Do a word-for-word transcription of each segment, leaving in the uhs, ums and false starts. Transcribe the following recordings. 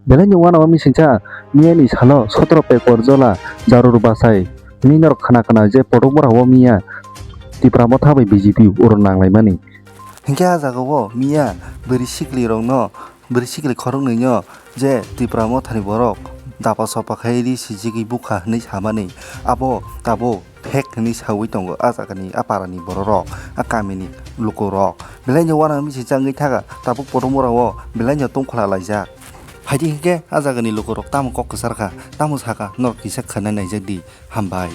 Belai ni uanama misingcha, miyani salo sotoro pekor jola jarur bachai hwnwi norok khna khna je Potok Bora o miya Tipra Motha bai B J P oro nanglaimani. Hinkhe a jagao miya bwrwi siklirokno, bwrwi sikli khoroknwino je Tipra Mothani borok dapa sopa khai ri sijigwi bukha hwnwi samani, abo tabuk fake hwnwi saui tongo a jagani, a parani bororok, a kamini lukurok. Belaino uanama misingcha wngwi thaga, tabuk Potok Bora o belaino tongkhwla laijak. Phaidi hinkhe a jagani lukurok tamo kok kwchar kha, tamo sakha, norok kisa khna naijak di. Hambai.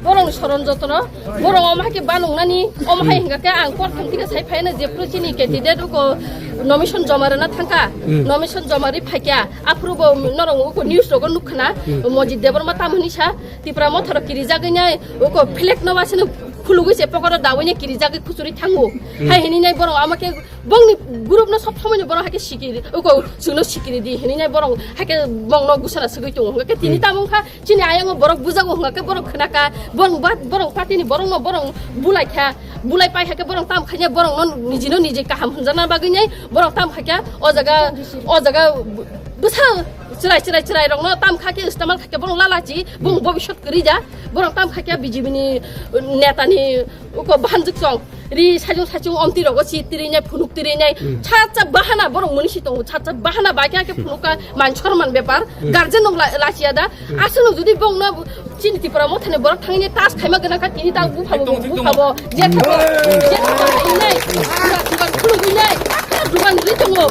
Borokni soron jotono, borok omo hai khe banungnani, omo hai hingkha khe ang kok thang thika sai phaina jephru chini candidate uko nomination joma rwna thangkha, nomination joma ri phaikha, aphuru bo norok uko news rogo nukkhna, Mojit Debbarma tamo hwnwi sa, Tipra Motharo kirijagwi nai, uko flag no wasino khulugwi se pokoro dawini kirijagwi khuchuri thango. Hai hini nai borok ama khe bongni group no sob somoi no borok hai khe sikiri, uko chwngno sikiri di hini nai borok hai khe bongno gusara swgwi tongo. Hwnkhe tini tamo wngkha chini ayang o borok bujago hwnkhe borok khna kha, borok ba, borok party ni borok no borok bulai kha, bulai pai hai khe borok tamo khaina borok no niji no niji kaham hwnjakna bagwi nai borok tamo khaikha o jaga, o jaga bwsa chwrai chwrai chwrai rokno tam kha khe istemal kha khe borok lalachi bung bobisot kwrwi ja borok tam kha khe B J P ni neta ni uko bahanjwk chong ri sajung sajung omti rogo si tiri nai phunuk tiri nai chacha bahana borok muni si tongo chacha bahana bai khe phunuk ka man sorman bepar guardian rok la- lachiya da aswk no jodi bong no chini Tipra Mothani borok thangni tas khaima gwnang kha tini ta bupha bo bupha bo je thabo je thabo hai nai dugan khulugwi nai dugan ri tongo.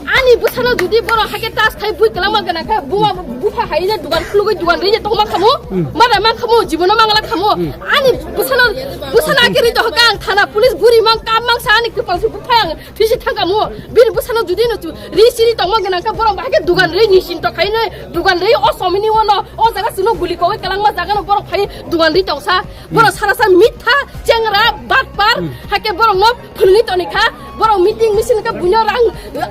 Ani bwsano jodi borok hai khe tas khai bui kwlangma gwnang khe buma bupha hai je dugan khulugwi dugan ri je tongma khamu mada mang khamu jibono mangala khamu ani bwsano bwsano ake ri to kha ang thana police buri mang kam mang sa ani kwpal se bupha ang thisi thang khamu bini bwsano jodi no chu ri siri tongma gwnang khe borok hai khe dugan ri ni sin to khai nai dugan ri o somini ono o jaga sino guli kogwi kwlangma jaga no borok phai dugan ri tongsa borok sara sa mitha chengra batpar hai khe borok no phunui toni kha borok meeting misil khe buino rang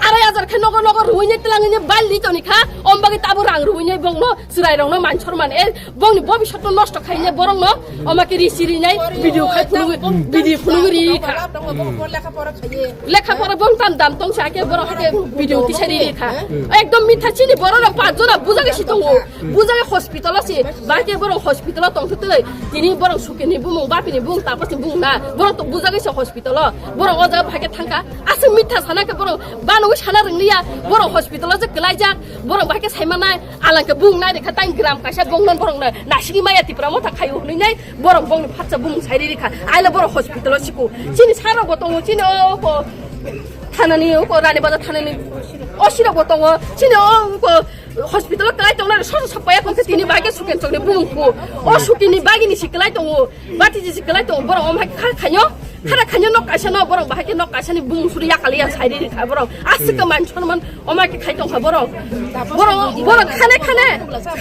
arai hajar khe nogo nogo ruine twlangine bal di toni kha om bagwi tabo rang ruine bongno chwrai rokno man sorman e bongni bobisot no nosto khaine borokno oma khe ri siri nai video khai phunugwi video phunugwi ri kha lekha pora bong tam dam tong sa khe borok hai khe video tisari ri kha ekdom mitha chini borok rok panch jona bujagwi si tongo bujagwi hospital o si bai khe borok hospital o tong thutwi tini borok sukini bumung bapini bumung tapos ni bumung na borok to bujagwi si hospital o borok o jaga bai khe thangkha aswk mitha sana khe borok banogwi sana rwngliya borok hospital o je kwlaijak borok bai khe saimanai alang khe bumung nai rikha tang gram kaisa bongnon borok no nasigi maya Tipra Motha khaio hwnwi nai borok bongni phatsa bumung sai ri rikha aile borok hospital o siko chini sar rok bo tongo chini o ko thanani o ko rani bazar thanani o sirok bo tongo chini o ko hospital o kwlai tongnai sosa sokpaya khe tini bai khe suken chokni bumung kho o sukini bagini si kwlai tongo bati ji si kwlai tongo borok om hai kha khayo khara khayo nok kaisa no borok bahai khe nok kaisa ni bumung suri yakali ya sai ri rikha borok aswk man chonman Oma khe khai tongkha borok. Borok, borok khane khane,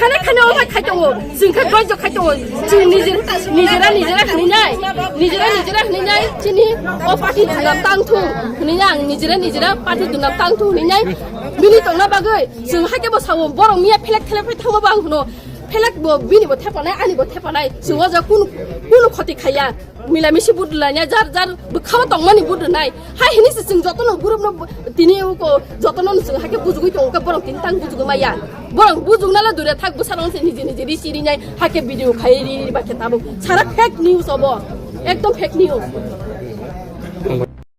khane khane oma khai tongo. Chwng khe doijo khai tongo. Chwng nijera, nijera, nijera hwnwi nai. Nijera, nijera hwnwi nai. Chini o party dunam tang thung hwnwi nai. Ang nijera, nijera party dunam tang thung hwnwi nai. Bini tongna bagwi chwng hakhe bo sao borok miya phelek thelek phai thangma bang hwno. Phelek bo bini bo thepanai, ani bo thepanai. Chwng o jaga kunu, kunu khoti khaiya. Milamisi budulanya jar jar bwkhao tongmani budunai. Hai hini se chwng jotono group no tini uko jotono chwng hakhe bujugwi tongo khe borok tini tang bujugwi maya. Borok bujukna le dure thak bwsarok se niji niji ri siri nai hakhe video khai ri ri ba khe tabuk. Sara fake news obo. Ekdom fake news.